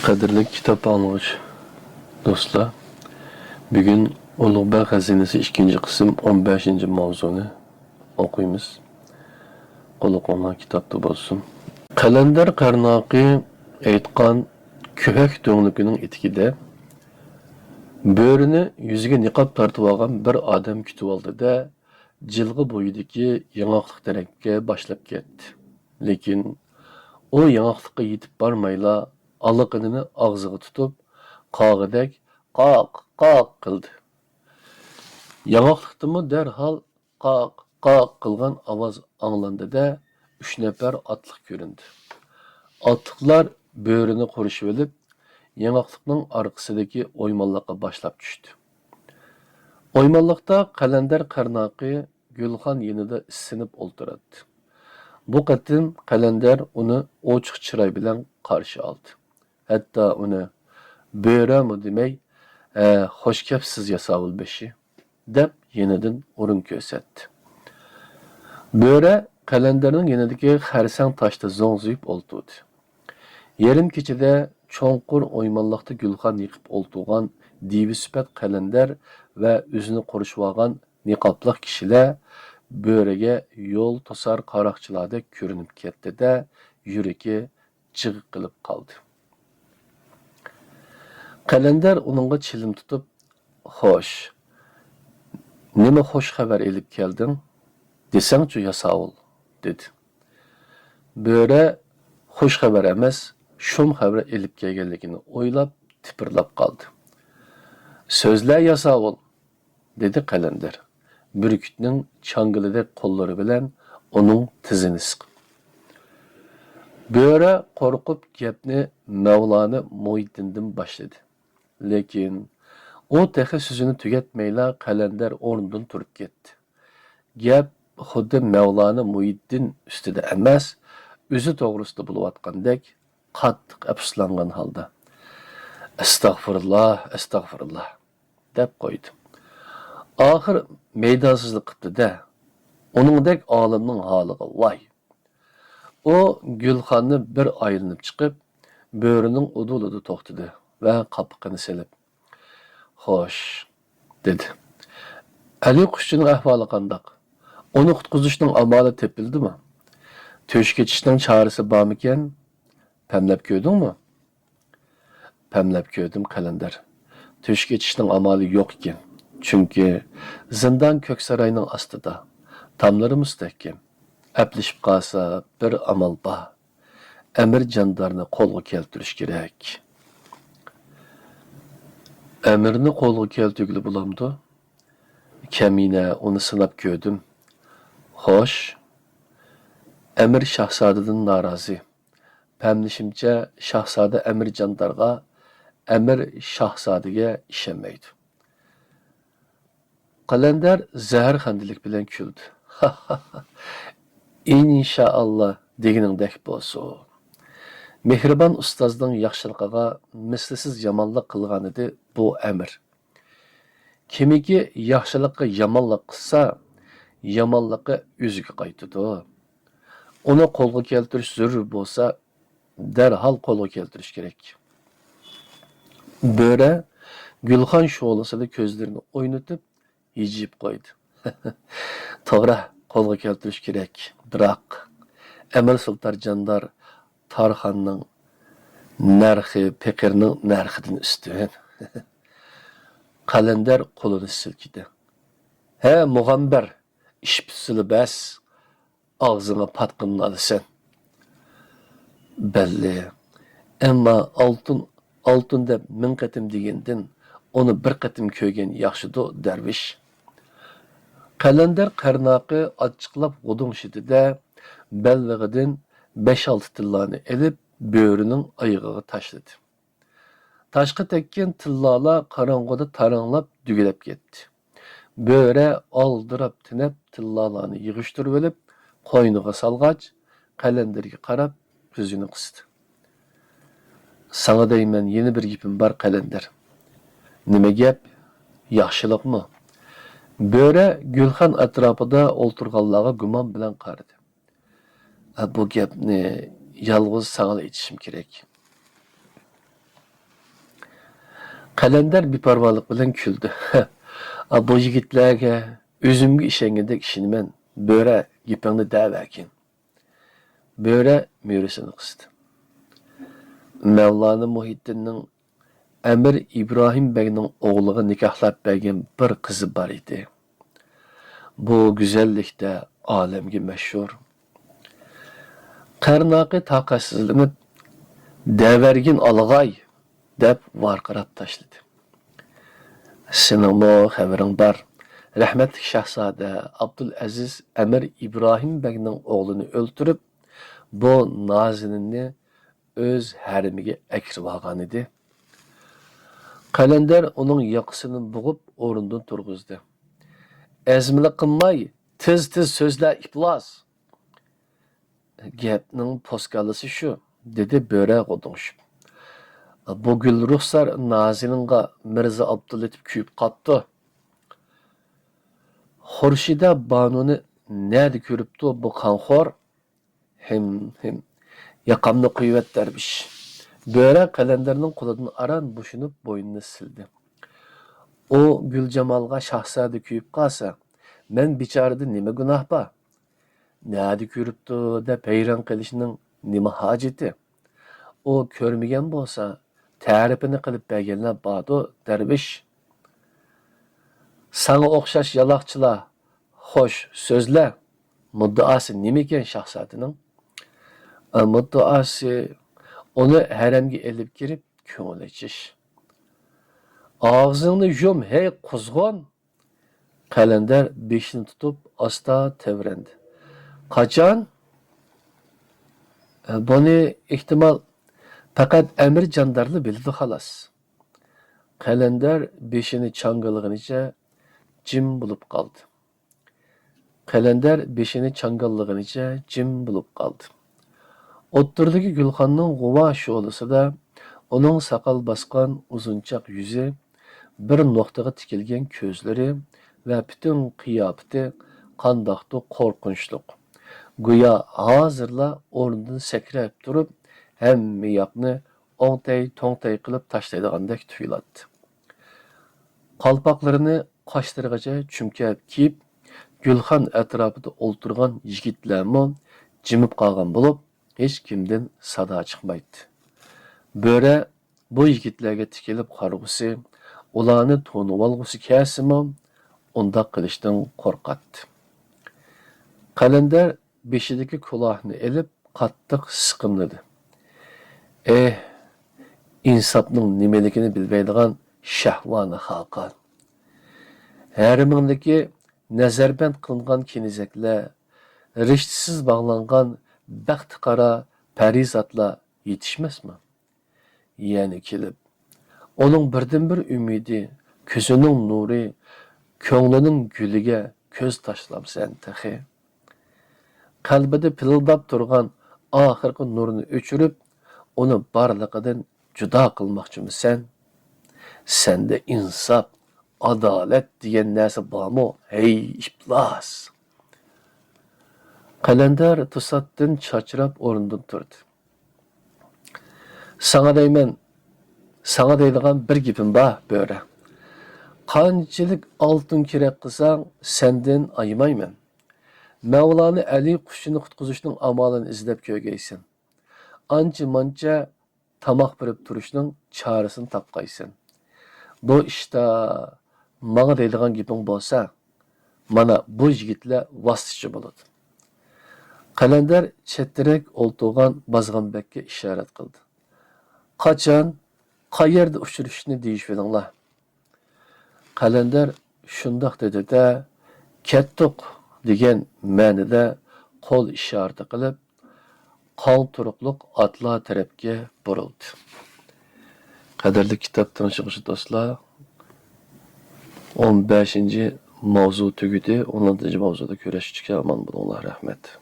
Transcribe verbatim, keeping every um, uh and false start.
قەدىرلىك كىتاب ئاڭلىغۇچى دوستلار، بۈگۈن ئۇلۇغبەگ خەزىنىسى ئىككىنچى قىسىم ئون بەشىنچى ماۋزۇنى ئوقۇيمىز. قۇلىقىڭلار كىتابتا بولسۇن. قەلەندەر قەرناقى ئېيتقان كۆھەك تۈڭلۈكىنىڭ ئېتىكىدە بۆرىنى يۈزىگە نىقاب تارتىۋالغان بىر ئادەم كۈتۈۋالدى-دە، جىلغا بويىدىكى ياڭاقلىق تەرەپكە باشلاپ كەتتى. لېكىن ئۇ ياڭاقلىققا يېتىپ بارمايلا، ئالىقىنىنى ئاغزىغا تۇتۇپ، قاغىدەك «قاق، قاق» قىلدى. ياڭاقلىقتىنمۇ دەرھال «قاق، قاق» قىلغان ئاۋاز ئاڭلاندى-دە، ئۈچ نەپەر ئاتلىق كۆرۈندى. ئاتلىقلار بۆرىنى قورشىۋېلىپ، ياڭاقلىقنىڭ ئارقىسىدىكى ئويمانلىققا باشلاپ چۈشتى. ئويمانلىقتا قەلەندەر قەرناقى گۈلخان يېنىدا ئىسسىنىپ ئولتۇراتتى. بۇ قېتىم قەلەندەر ئۇنى ئوچۇق چىراي بىلەن قارشى ئالدى. ھەتتا ئۇنى «بۆرەمۇ» دېمەي، «ھە، خوش كەپسىز، ياساۋۇل بېشى» دەپ يېنىدىن ئورۇن كۆرسەتتى. بۆرە قەلەندەرنىڭ يېنىدىكى خەرسەڭ تاشتا زوڭزىيىپ ئولتۇردى. يېرىم كېچىدە چوڭقۇر ئويمانلىقتا گۈلخان يېقىپ ئولتۇرغان دىۋى سۈپەت قەلەندەر ۋە ئۆزىنى قورشىۋالغان نىقابلىق كىشىلەر بۆرىگە يول توسار قاراقچىلاردەك كۆرۈنۈپ كەتتى-دە، يۈرىكى جىغ قىلىپ قالدى. قەلەندەر ئۇنىڭغا چىلىم تۇتۇپ، «خوش، نېمە خوش خەۋەر ئېلىپ كەلدىڭ؟ دېسەڭچۇ، ياساۋۇل؟» دېدى. بۆرە خوش خەۋەر ئەمەس، شۇم خەۋەر ئېلىپ كەلگەنلىكىنى ئويلاپ، تىپىرلاپ قالدى. «سۆزلە، ياساۋۇل!» دېدى قەلەندەر، بۈركۈتنىڭ چاڭگىلىدەك قوللىرى بىلەن ئۇنىڭ تىزىنى سىقىپ. بۆرە قورقۇپ گەپنى مەۋلانە مۇھىتدىندىن باشلىدى. لېكىن ئۇ تېخى سۆزىنى تۈگەتمەيلا، قەلەندەر ئورنىدىن تۇرۇپ كەتتى. گەپ خۇددى مەۋلانە مۇھىتدىن ئۈستىدە ئەمەس، ئۆزى توغرىسىدا بولۇۋاتقاندەك، قاتتىق ئەپسۇسلانغان ھالدا، «ئەستەغپۇرۇللا، ئەستەغپۇرۇللا» دەپ قويدى. «ئاخىر مەيدانسىزلىق قىپتۇ-دە، ئۇنىڭدەك ئالىمنىڭ ھالىغا ۋاي!» ئۇ گۈلخاننى بىر ئايلىنىپ چىقىپ، بۆرىنىڭ ئۇدۇلىدا توختىدى ۋە قاپىقىنى سېلىپ، «خوش» دېدى. «ئەلى قۇشچىنىڭ ئەھۋالى قانداق؟ ئۇنى قۇتقۇزۇشنىڭ ئامالى تېپىلدىمۇ؟ تۆشۈك ئېچىشنىڭ چارىسى بارمىكەن؟ پەملەپ كۆردۈڭمۇ؟» «پەملەپ كۆردۈم، قەلەندەر. تۆشۈك ئېچىشنىڭ ئامالى يوق ئىكەن. چۈنكى زىندان كۆك ساراينىڭ ئاستىدا، تاملىرى مۇستەھكەم. ئەپلىشىپ قالسا، بىر ئامال بار. ئەمىر جاندارنى قولغا كەلتۈرۈش كېرەك.» «ئەمىرنى قولغا كەلتۈرگىلى بولامدۇ؟ كەمىنە، ئۇنى سىناپ كۆردۈم.» «خوش، ئەمىر شاھزادىدىن نارازى. پەملىشىمچە، شاھزادە ئەمىر جاندارغا، ئەمىر شاھزادىگە ئىشەنمەيدۇ.» قەلەندەر زەھەرخەندىلىك بىلەن كۈلدى. «ئىنشائاللا، دېگىنىڭدەك بولسۇن. مېھرىبان ئۇستازنىڭ ياخشىلىقىغا مىسلىسىز يامانلىق قىلغانىدى بۇ ئەمىر. كىمكى ياخشىلىققا يامانلىق قىلسا، يامانلىقى ئۆزىگە قايتىدۇ. ئۇنى قولغا كەلتۈرۈش زۆرۈر بولسا، دەرھال قولغا كەلتۈرۈش كېرەك.» بۆرە گۈلخان شولىسىدا كۆزلىرىنى ئوينىتىپ، ھىجىيىپ قويدى. «توغرا، قولغا كەلتۈرۈش كېرەك. بىراق، ئەمىر سۇلتان جاندار تارخاننىڭ نەرخى پېقىرنىڭ نەرخىدىن ئۈستۈن.» قەلەندەر قولىنى سىلكىدى. «ھە، مۇغەمبەر، ئىش پۈتسىلا بەس، ئاغزىڭغا پاتقىنىنى ئالىسەن.» «بەللى، ئەمما ئالتۇن، ئالتۇن دەپ مىڭ قېتىم دېگەندىن، ئۇنى بىر قېتىم كۆرگەن ياخشىدۇ، دەرۋىش.» قەلەندەر قەرناقى ئاچچىقلاپ غۇدۇڭشىدى-دە، بەلبېغىدىن بەش-ئالتە تىللانى ئېلىپ، بۆرىنىڭ ئايىغىغا تاشلىدى. تاشقا تەگكەن تىللالار قاراڭغۇدا تاراڭلاپ دۈگىلەپ كەتتى. بۆرە ئالدىراپ تېنەپ تىللالارنى يىغىشتۇرۇۋېلىپ، قوينىغا سالغاچ، قەلەندەرگە قاراپ كۆزىنى قىستى. «ساڭا دەيمەن، يەنە بىر گېپىم بار، قەلەندەر.» «نېمە گەپ؟ ياخشىلىقمۇ؟» بۆرە گۈلخان ئەتراپىدا ئولتۇرغانلارغا گۇمان بىلەن قارىدى. «بۇ گەپنى يالغۇز ساڭىلا ئېيتىشىم كېرەك.» قەلەندەر بىپەرۋالىق بىلەن كۈلدى. ئا، بۇ يىگىتلەرگە ئۆزۈمگە ئىشەنگەندەك ئىشىنىمەن. بۆرە، گېپىڭنى دەۋەرگىن. بۆرە مۈرىسىنى قىستى. مەۋلانا مۇھىتتىننىڭ ئەمىر ئىبراھىم بەگنىڭ ئوغلىغا نىكاھلاپ بەرگەن بىر قىزى بار ئىدى. بۇ گۈزەللىكتە ئالەمگە مەشھۇر. قەرناقى تاقەتسىزلىنىپ، «دەۋەرگىن ئالغاي!» دەپ ۋارقىراپ تاشلىدى. سېنىڭمۇ خەۋىرىڭ بار. رەھمەتلىك شاھزادە ئابدۇلئەزىز ئەمىر ئىبراھىم بەگنىڭ ئوغلىنى ئۆلتۈرۈپ، بۇ نازىنىننى ئۆز ھەرىمىگە ئەكىرىۋالغانىدى. قەلەندەر ئۇنىڭ ياقىسىدىن بوغۇپ ئورنىدىن تۇرغۇزدى. ئەزمىلىك قىلماي، تېز-تېز سۆزلە، ئىپلاس! گەپنىڭ پوسكالىسى شۇ، دېدى بۆرە غودۇڭشىپ. بۇ گۈل رۇخسار نازىنىنغا مىرزا ئابدۇللېتىپ كۆيۈپ قاپتۇ. خۇرشىدە بانۇنى نەدە كۆرۈپتۇ بۇ قانخور؟ ھىم، ھىم. ياقامنى قويۇۋەت، دەرۋىش. بۆرە قەلەندەرنىڭ قولىدىن ئاران بوشىنىپ بوينىنى سىلدى. ئۇ گۈلجامالغا شاھزادە كۆيۈپ قالسا، مەن بىچارىدىن نېمە گۇناھ بار؟ نەدە كۆرۈپتۇ دەپ ھەيران قېلىشنىڭ نېمە ھاجىتى؟ ئۇ كۆرمىگەن بولسا، تەرىپىنى قىلىپ بەرگەنلەر باردۇ، دەرۋىش. ساڭا ئوخشاش يالاقچىلار، خوش، سۆزلە. مۇددىئاسى نېمىكەن شاھزادىنىڭ؟ ئە، مۇددىئاسى ئۇنى ھەرەمگە ئېلىپ كىرىپ كۆڭۈل ئېچىش. ئاغزىڭنى يۇم، ھەي قۇزغۇن! قەلەندەر بېشىنى تۇتۇپ ئاستا تەۋرەندى. قاچان؟ بۇنى، ئېھتىمال، پەقەت ئەمىر جاندارلا بىلىدۇ، خالاس. قەلەندەر بېشىنى چاڭگىلىغىنىچە جىم بولۇپ قالدى. قەلەندەر بېشىنى چاڭگاللىغىنىچە جىم بولۇپ قالدى. ئوتتۇرىدىكى گۈلخاننىڭ غۇۋا شولىسىدا ئۇنىڭ ساقال باسقان ئۇزۇنچاق يۈزى، بىر نۇقتىغا تىكىلگەن كۆزلىرى ۋە پۈتۈن قىياپىتى قانداقتۇر قورقۇنچلۇق. گويا ھازىرلا ئورنىدىن سەكرەپ تۇرۇپ، ھەممە ياقنى ئوڭتەي-توڭتەي قىلىپ تاشلايدىغاندەك تۇيۇلاتتى. قالپاقلىرىنى قاشلىرىغىچە چۈمكەپ كىيىپ، گۈلخان ئەتراپىدا ئولتۇرغان يىگىتلەرمۇ جىمىپ قالغان بولۇپ، ھېچكىمدىن سادا چىقمايتتى. بۆرە بۇ يىگىتلەرگە تىكىلىپ قارىغۇسى، ئۇلارنى تونۇۋالغۇسى كەلسىمۇ، ئۇنداق قىلىشتىن قورقاتتى. قەلەندەر بېشىدىكى كۇلاھنى ئېلىپ، قاتتىق سىقىملىدى. ئېھ، ئىنساپنىڭ نېمىلىكىنى بىلمەيدىغان شەھۋانى خاقان! ھەرىمىڭدىكى نەزەربەند قىلىنغان كېنىزەكلەر، رىشتىسىز باغلانغان بەختى قارا پەرىزاتلار يېتىشمەسمۇ؟ يەنە كېلىپ، ئۇنىڭ بىردىنبىر ئۈمىدى، كۆزىنىڭ نۇرى، كۆڭلىنىڭ گۈلىگە كۆز تاشلامسەن تېخى؟ قەلبىدە پىلىلداپ تۇرغان ئاخىرقى نۇرنى ئۆچۈرۈپ، ئۇنى بارلىقىدىن جۇدا قىلماقچىمۇسەن؟ سەندە ئىنساپ، ئادالەت دېگەن نەرسە بارمۇ، ھەي ئىپلاس؟ قەلەندەر توساتتىن چاچراپ ئورنىدىن تۇردى. ساڭا دەيمەن، ساڭا دەيدىغان بىر گېپىم بار، بۆرە. قانچىلىك ئالتۇن كېرەك قىلساڭ، سەندىن ئايىمايمەن. مەۋلانا ئەلى قۇشىنى قۇتقۇزۇشنىڭ ئامالىنى ئىزدەپ كۆرگەيسەن. ئانچە-مانچە تاماق بېرىپ تۇرۇشنىڭ چارىسىنى تاپقايسەن. بۇ ئىشتا ماڭا دەيدىغان گېپىڭ بولسا، مانا بۇ يىگىتلەر ۋاسىتىچى بولىدۇ. قەلەندەر چەتتىرەك ئولتۇرغان بازغان بەگكە ئىشارەت قىلدى. قاچان، قەيەردە ئۇچرىشىشنى دېيىشىۋېلىڭلار. قەلەندەر شۇنداق دېدى-دە، «كەتتۇق» دېگەن مەنىدە قول ئىشارىتى قىلىپ، قالتۇرۇقلۇق ئاتلار تەرەپكە بۇرۇلدى. قەدىرلىك كىتاب تىڭشىغۇچى دوستلار، ئون بەشىنچى ماۋزۇ تۈگىدى. ئون ئالتىنچى ماۋزۇدا كۆرۈشكىچە ئامان بولۇڭلار. رەھمەت.